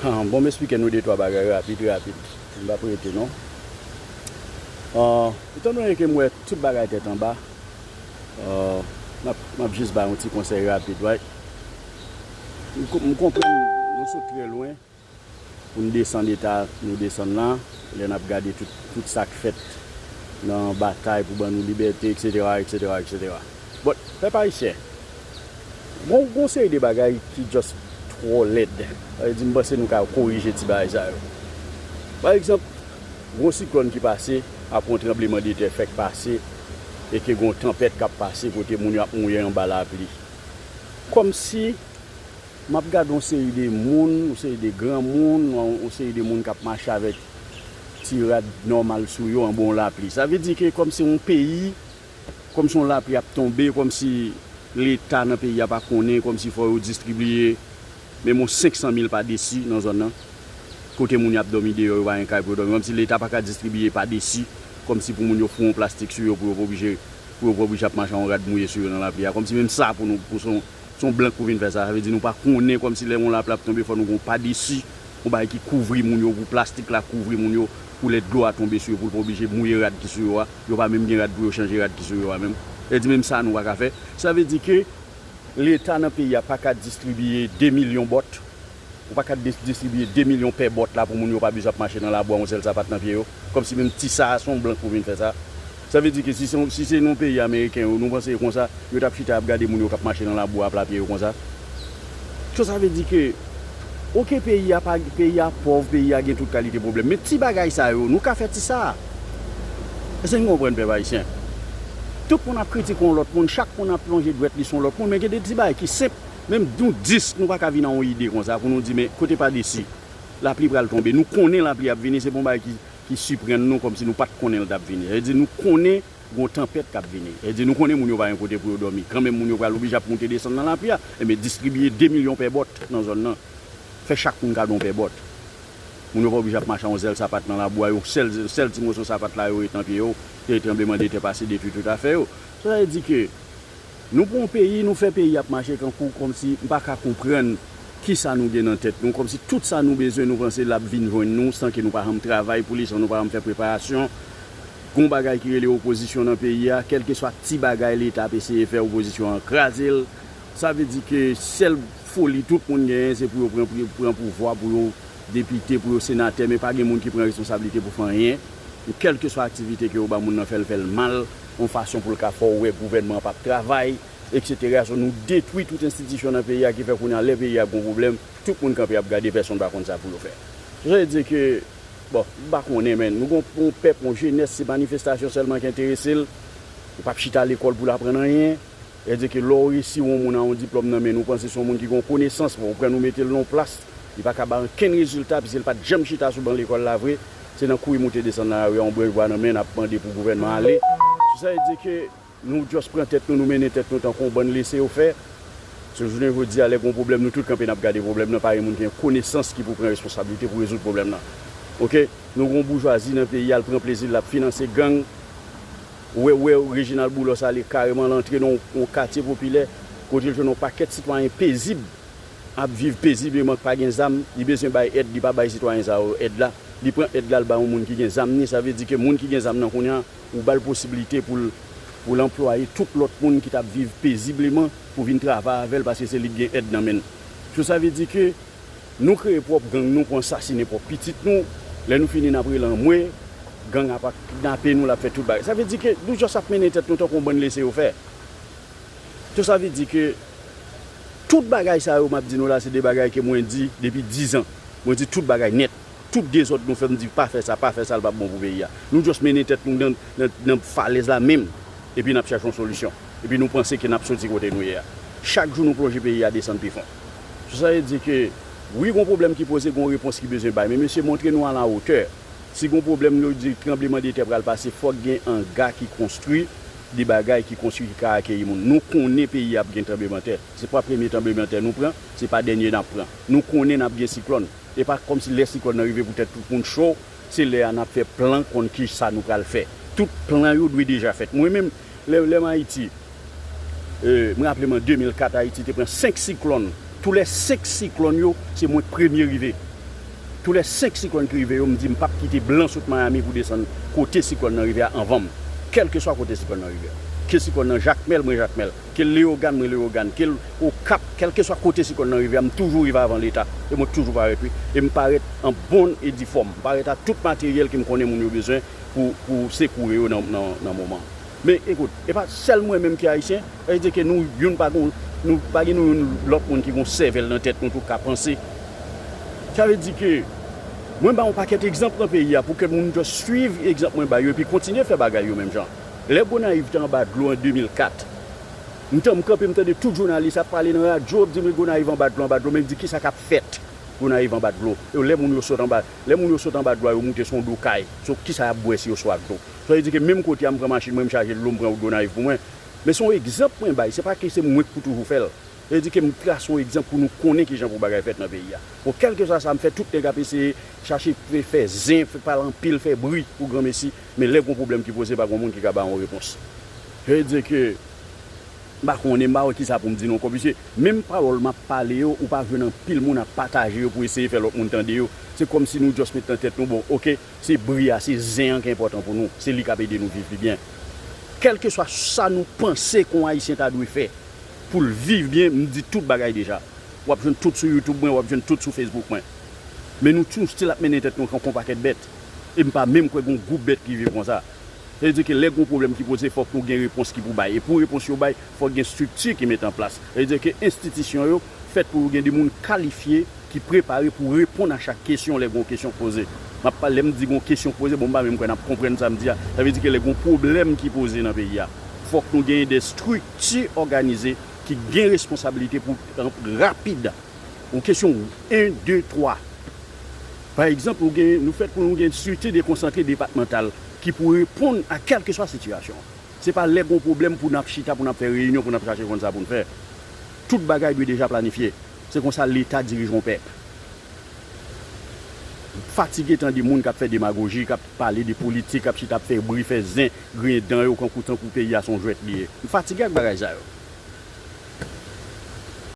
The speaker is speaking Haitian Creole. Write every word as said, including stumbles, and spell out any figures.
Ah, bon, m esplike nou de twa bagay rapid, rapid. M p ap rete, non. Ah, etan done ke m wè tout bagay tèt anba, ah, m ap, m ap jis ba yon ti konsèy rapid, right? M ko-, m konprann nou sot trè lwen pou n desann eta nou desann la, lè n ap gade tout, tout sa k fèt nan batay pou ban nou libète, etsetera, etsetera, etsetera. But, pèp ayisyen, gon, gon seri de bagay ki just twò lèd. Sa vle di, m panse nou ka korije ti bagay sa yo. Pa egzanp, gon siklòn ki pase, apre yon tranblemanntè fèk pase, e ke gon tanpèt k ap pase kote moun yo ap mouye anba lapli. Kòmsi m ap gade yon seri de moun, yon seri de granmoun, yon, yon seri de moun k ap mache avèk ti rad nòmal sou yo anba yon lapli. Sa vle di ke kòmsi yon peyi, kòmsi yon lapli ap tonbe, kòmsi Leta nan peyi a pa konnen, kòmsi fò yo distribiye menm yon senk san mil pa desi nan zòn nan. Kote moun yo ap dòmi deyò, yo pa gen kay pou yo dòmi. Kòmsi Leta pa ka distribiye pa desi, kòmsi pou moun yo foure yon plastik sou yo, pou yo pa oblije, pou yo pa oblije ap mache ak yon rad mouye sou yo nan lapli a. Kòmsi menm sa pou nou, pou se yon, se yon blank pou vin fè sa. Sa vle di nou pa konnen, kòmsi lè yon lapli ap tonbe, fò nou gen yon pa desi, yon bagay ki kouvri moun yo, pou plastik la kouvri moun yo, pou lè dlo a tonbe sou yo, pou l pa oblije mouye rad ki sou yo a. Yo pa menm gen rad pou yo chanje rad ki sou yo a menm. Sa vle di menm sa nou pa ka fè. Sa vle di ke Leta nan peyi a pa ka distribiye de milyon bòt. Ou pa ka dis-, distribiye de milyon pè bòt la pou moun yo pa bezwen ap mache nan labou a yon sèl sapat nan pye yo. Kòmsi menm ti sa a se yon blank pou vin fè sa. Sa vle di ke si se, si se nan peyi ameriken yo, nou panse konsa, yo t ap chita ap gade moun yo k ap mache nan labou a pla pye yo konsa. So sa vle di ke, oke, peyi a pa, peyi a pòv, peyi a gen tout kalite pwoblèm. Men ti bagay sa yo, nou ka fè ti sa a. Èske n konprann, pèp ayisyen? Tout moun ap kritike yon lòt moun, chak moun ap lonje dwèt li sou yon lòt moun, men gen de ti bagay ki senp. Menm nou dis, nou pa ka vin ak yon ide konsa pou nou di, men kote pa desi? Lapli pral tonbe. Nou konnen lapli ap vini, se pa yon bagay ki, ki siprann nou kòmsi nou pa t konnen l t ap vini. Sa vle di nou konnen gon tanpèt k ap vini. Sa vle di nou konnen moun yo pa gen kote pou yo dòmi. Kanmenm moun yo pral oblije ap moute desann nan lapli a. Enben distribiye de milyon pè bòt nan zòn nan. Fè chak moun kado yon pè bòt. Moun yo pa oblije ap mache ak yon sèl sapat nan labou a, yon sèl, sèl ti moso sapat la yo ret nan pye yo, e tranblemanntè pase detwi tout afè yo. Sa vle di ke nou pran yon peyi, nou fè peyi ap mache kankou kòmsi m pa ka konprann kisa nou gen nan tèt nou, kòmsi tout sa nou bezwen nou panse l ap vin jwenn nou san ke nou pa janm travay pou li, san nou pa janm fè preparasyon. Gon bagay ki rele opozisyon nan peyi a, kèlkeswa ti bagay Leta ap eseye fè, opozisyon an kraze l. Sa vle di ke sèl foli tout moun genyen se pou yo pran, pran, pran pouvwa, pou yo depite, pou yo senatè, men pa gen moun ki pran responsablite pou fè anyen. Kèlkeswa aktivite ke yo ba moun nan fè, l fè l mal, yon fason pou l ka fè w wè gouvènman an p ap travay, etsetera. So, nou detwi tout enstitisyon nan peyi a, ki fè kounye a lè peyi a gon pwoblèm, tout moun kanpe ap gade, pèsonn pa konn sa pou yo fè. So, sa vle di ke, bon, m pa konnen, men nou gon, gon pèp, yon jenès, se manifestasyon sèlman ki enterese l. Li p ap chita lekòl pou l aprann anyen. Sa vle di ke lè w resi yon moun a yon diplòm nan men, nou panse se yon moun ki gen yon konesans, bon, ou pran nou mete l nan yon plas, li pa ka bay okenn rezilta, piske l pa t janm chita sou ban lekòl la vre, se nan kouri moute desann nan lari a, yon branch bwa nan men, n ap mande pou gouvènman ale. So sa vle di ke nou just pran tèt nou, nou mennen tèt nou tankou yon bann lese yo fè. So jounen jodi a, lè gon pwoblèm, nou tout kanpe n ap gade pwoblèm nan, pa gen moun ki gen konesans ki pou pran responsablite pou rezoud pwoblèm nan. Oke? Nou gon boujwazi nan peyi a, l pran plezi l ap finanse gang. Ou wè, ou wè Reginald Boulos ale kareman l antre nan yon, yon katye popilè, kote l jwenn yon pakèt sitwayen pezib, ap viv pezibleman, k pa gen zam, li bezwen bay èd, li pa bay sitwayen sa yo èd la. Li pran èd la, l ba yon moun ki gen zam ni, sa vle di ke moun ki gen zam nan kounye a, ou ba l posiblite pou l, pou l anplwaye tout lòt moun ki t ap viv pezibleman pou vin travay avè l, paske se li k gen èd nan men l. So sa vle di ke nou kreye pwòp gang nou pou ansasinen pwòp pitit nou. Lè nou fini, n ap rele anmwe, gang ap kidnape nou, l ap fè tout bagay. Sa vle di ke nou just ap mennen tèt nou tankou yon bann lese yo fè. Tout sa vle di ke tout bagay sa yo m ap di nou la, se de bagay ke mwen di depi diz an. Mwen di tout bagay nèt. Tout dezòd nou fè, m di pa fè sa, pa fè sa, l p ap bon pou peyi a. Nou just mennen tèt nou nan, nan, nan falèz la menm. Epi n ap chèche yon solisyon. Epi nou panse ke n ap soti kote nou ye a. Chak jou nou plonje peyi a desann pi fon. Sa vle di ke, wi, gon pwoblèm ki poze, gon repons ki bezwen bay. Men mesye, montre nou a la wotè. Si gon pwoblèm, yo di tranblemanntè pral pase, fòk gen anga ki konstwi, de bagay ki konstwi ki ka akeyi moun. Nou konnen peyi a ap gen tranblemanntè. Se pa premye tranblemanntè nou pran, se pa dènye n ap pran. Nou konnen n ap gen siklòn. E pa kòmsi lè siklòn nan rive poutèt tout moun cho, se lè a n ap fè plan konn kisa nou pral fè. Tout plan yo dwe deja fèt. Mwen menm, lè, lè m Ayiti, e, m raple m an de mil kat, Ayiti te pran senk siklòn. Tou lè senk siklòn yo, se mwen k premye rive. Tou lè senk siklòn ki rive yo, m di m p ap kite blan sot Miami pou desann kote siklòn nan rive a anvan m. Kèlkeswa kote siklòn nan rive a. Ke siklòn nan Jakmèl, mwen Jakmèl. Ke l Leyogàn, mwen Leyogàn. Ke l Okap, kèlkeswa kote siklòn nan rive a, m toujou rive avan Leta. E mwen toujou parèt, wi. E m parèt an bon e di fòm. M parèt ak tout materyèl ke m konnen moun yo bezwen pou, pou sekoure yo nan, nan, nan moman. Men, ekout, e pa sèl mwen menm ki ayisyen. Sa vle di ke nou youn pa gon, nou pa gen nou youn lòt moun ki gon sèvèl nan tèt nou tou ka panse. Sa vle di ke mwen ba yon pakèt egzanp nan peyi a pou ke moun just swiv egzanp mwen ba yo epi kontinye fè bagay yo menm jan. Lè Gonayiv te anba dlo an de mil kat, m t, m kanpe, m tande tout jounalis ap pale nan radyo, ap di m Gonayiv anba dlo, anba dlo, men m di kisa k ap fèt Gonayiv anba dlo. E lè moun yo sot anba, lè moun yo sot anba dlo a, yo moute sou yon do kay. So, kisa y ap bwè si yo swaf dlo? Sa vle di ke menm kote a, m pran machin mwen, m chaje dlo, m pran wout Gonayiv pou mwen. Men se yon egzanp mwen bay, se pa ke se mwen k pou toujou fè l. Sa vle di ke m trase yon egzanp pou nou konnen kijan pou bagay fèt nan peyi a. Bon, kèlkeswa sa m fè, tout nèg ap eseye chache fè, fè zen, fè pale anpil, fè bri pou granmesi, men lè gon pwoblèm ki poze, pa gon moun ki ka ba yon repons. Sa vle di ke m pa konnen, m pa wè kisa pou m di non ankò, piske menm pawòl m ap pale yo, ou pa jwenn anpil moun ap pataje yo pou eseye fè lòt moun tande yo. Se kòmsi nou just met nan tèt nou, bon, oke, se bri a, se zen an ki enpòtan pou nou, se li k ap ede nou viv pi byen. Kèlkeswa sa nou panse ke yon Ayisyen ta dwe fè pou l viv byen, m di tout bagay deja. W ap jwenn tout sou YouTube mwen, w ap jwenn tout sou Facebook mwen. Men nou tou still ap mennen tèt nou tankou yon pakèt bèt. E m pa menm kwè gen yon gwoup bèt ki viv konsa. Sa vle di ke lè gen yon pwoblèm ki poze, fòk nou gen repons ki pou bay. E pou repons yo bay, fòk gen estrikti ki met an plas. Sa vle di ke enstitisyon yo fèt pou yo gen de moun kalifye ki prepare pou reponn a chak kesyon lè gen yon kesyon k poze. M ap pale, lè m di gen yon kesyon k poze, bon, m pa menm kwè n ap konprann sa m di a. Sa vle di ke lè gen yon pwoblèm ki poze nan peyi a, fòk nou genyen de estrikti òganize ki gen responsablite pou, rapid. Yon kesyon en, de, twa. Pa egzanp, nou gen, nou fèt pou nou gen estrikti dekonsantre depatmantal ki pou reponn a kèlkeswa sitiyasyon. Se pa lè gon pwoblèm pou n ap chita, pou n ap fè reyinyon, pou n ap chache konn sa pou n fè. Tout bagay dwe deja planifye. Se konsa Leta dirije yon pèp. M fatige tande moun k ap fè demagoji, k ap pale de politik, k ap chita ap fè bri, fè zen, griyen dan yo, kankou tankou peyi a se yon jwèt li ye. M fatige ak bagay sa yo.